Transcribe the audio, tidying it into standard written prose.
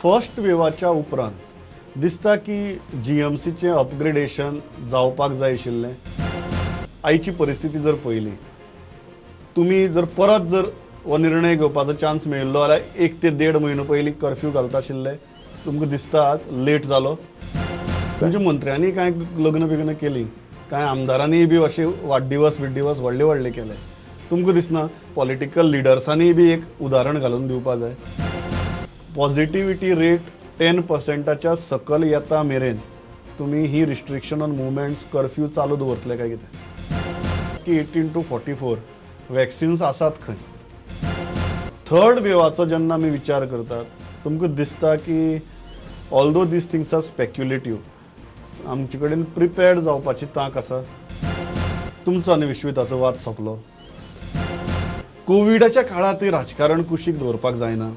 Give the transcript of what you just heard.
First वेवाच्या उपरांत दिसता की जीएमसीचें अपग्रेडेशन जावपाक जाय आशिल्लें. आयची परिस्थिती जर पळयली, तुमी जर परत जर हो निर्णय घेवपाचो चान्स मेळिल्लो जाल्यार 1 ते 1.5 म्हयनो पयलीं कर्फ्यू घालता आशिल्ले. तुमकां दिसता आज लेट जालो? तुमच्या मंत्र्यांनी कांय लग्न बिग्न केली, कांय आमदारांनीय बी अशे वाडदिवस बिड्डिवस व्हडले व्हडले केले. तुमकां दिसना पॉलिटिकल लिडर्सांनीय बी एक उदाहरण घालून दिवपा जाय? पॉझिटिविटी रेट 10%च्या सकल येता मेरेन तुमी ही रिस्ट्रिक्शन ऑन मुवमेंट्स, कर्फ्यू चालू दवरतले काय कितें? की 18 टू 44 वॅक्सिन्स आसात खंय? थर्ड वेवाचो जेन्ना आमी विचार करतात, तुमकां दिसता की although these things are speculative, आमचे कडेन प्रिपेर्ड जावपाची तांक आसा? तुमचो आनी विश्विताचो वाद सोंपलो. कोविडाच्या काळांत राजकारण कुशीक दवरपाक जायना.